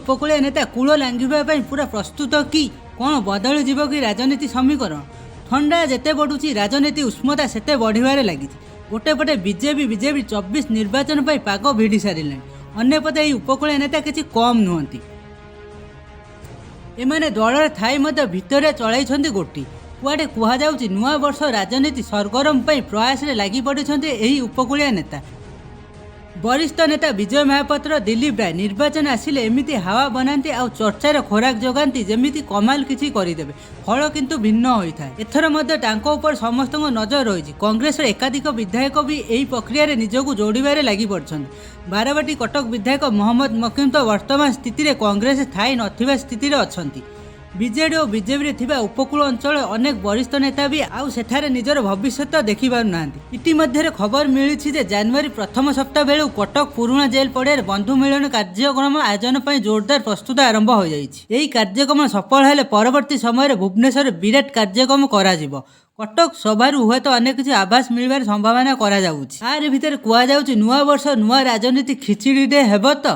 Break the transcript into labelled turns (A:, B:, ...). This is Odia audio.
A: ଉପକୂଳିଆ ନେତା କୂଳ ଲାଙ୍ଘିବା ପାଇଁ ପୁରା ପ୍ରସ୍ତୁତ କି? କ'ଣ ବଦଳିଯିବ କି ରାଜନୀତି ସମୀକରଣ? ଥଣ୍ଡା ଯେତେ ବଢ଼ୁଛି, ରାଜନୀତି ଉଷ୍ମତା ସେତେ ବଢ଼ିବାରେ ଲାଗିଛି। ଗୋଟେ ପଟେ ବିଜେପି ବିଜେଡି 24 ନିର୍ବାଚନ ପାଇଁ ପାଗ ଭିଡ଼ି ସାରିଲେଣି, ଅନ୍ୟପଟେ ଏହି ଉପକୂଳିଆ ନେତା କିଛି କମ୍ ନୁହନ୍ତି। ଏମାନେ ଦଳରେ ଥାଇ ମଧ୍ୟ ଭିତରେ ଚଳାଇଛନ୍ତି ଗୋଟି। କୁଆଡ଼େ କୁହାଯାଉଛି, ନୂଆ ବର୍ଷ ରାଜନୀତି ସରଗରମ ପାଇଁ ପ୍ରୟାସରେ ଲାଗି ପଡ଼ିଛନ୍ତି ଏହି ଉପକୂଳିଆ ନେତା। ବରିଷ୍ଠ ନେତା ବିଜୟ ମହାପାତ୍ର, ଦିଲ୍ଲୀପ ରାୟ ନିର୍ବାଚନ ଆସିଲେ ଏମିତି ହାୱା ବନାନ୍ତି ଆଉ ଚର୍ଚ୍ଚାର ଖୋରାକ ଯୋଗାନ୍ତି, ଯେମିତି କମାଲ କିଛି କରିଦେବେ। ଫଳ କିନ୍ତୁ ଭିନ୍ନ ହୋଇଥାଏ। ଏଥର ମଧ୍ୟ ତାଙ୍କ ଉପରେ ସମସ୍ତଙ୍କ ନଜର ରହିଛି। କଂଗ୍ରେସର ଏକାଧିକ ବିଧାୟକ ବି ଏହି ପ୍ରକ୍ରିୟାରେ ନିଜକୁ ଯୋଡ଼ିବାରେ ଲାଗି ପଡ଼ିଛନ୍ତି। ବାରବାଟୀ କଟକ ବିଧାୟକ ମହମ୍ମଦ ମକିମ ତ ବର୍ତ୍ତମାନ ସ୍ଥିତିରେ କଂଗ୍ରେସ ଥାଇ ନଥିବା ସ୍ଥିତିରେ ଅଛନ୍ତି। ବିଜେଡି ଓ ବିଜେପିରେ ଥିବା ଉପକୂଳ ଅଞ୍ଚଳରେ ଅନେକ ବରିଷ୍ଠ ନେତା ବି ଆଉ ସେଠାରେ ନିଜର ଭବିଷ୍ୟତ ଦେଖିପାରୁନାହାନ୍ତି। ଇତିମଧ୍ୟରେ ଖବର ମିଳିଛି ଯେ ଜାନୁଆରୀ ପ୍ରଥମ ସପ୍ତାହ ବେଳକୁ କଟକ ପୁରୁଣା ଜେଲ୍ ପଡ଼ିଆରେ ବନ୍ଧୁ ମିଳନ କାର୍ଯ୍ୟକ୍ରମ ଆୟୋଜନ ପାଇଁ ଜୋରଦାର ପ୍ରସ୍ତୁତ ଆରମ୍ଭ ହୋଇଯାଇଛି। ଏହି କାର୍ଯ୍ୟକ୍ରମ ସଫଳ ହେଲେ ପରବର୍ତ୍ତୀ ସମୟରେ ଭୁବନେଶ୍ୱରରେ ବିରାଟ କାର୍ଯ୍ୟକ୍ରମ କରାଯିବ। କଟକ ସଭାରୁ ହୁଏତ ଅନେକ କିଛି ଆଭାସ ମିଳିବାର ସମ୍ଭାବନା କରାଯାଉଛି। ତାରି ଭିତରେ କୁହାଯାଉଛି, ନୂଆ ବର୍ଷ ନୂଆ ରାଜନୀତି ଖିଚିଡ଼ିରେ ହେବ ତ?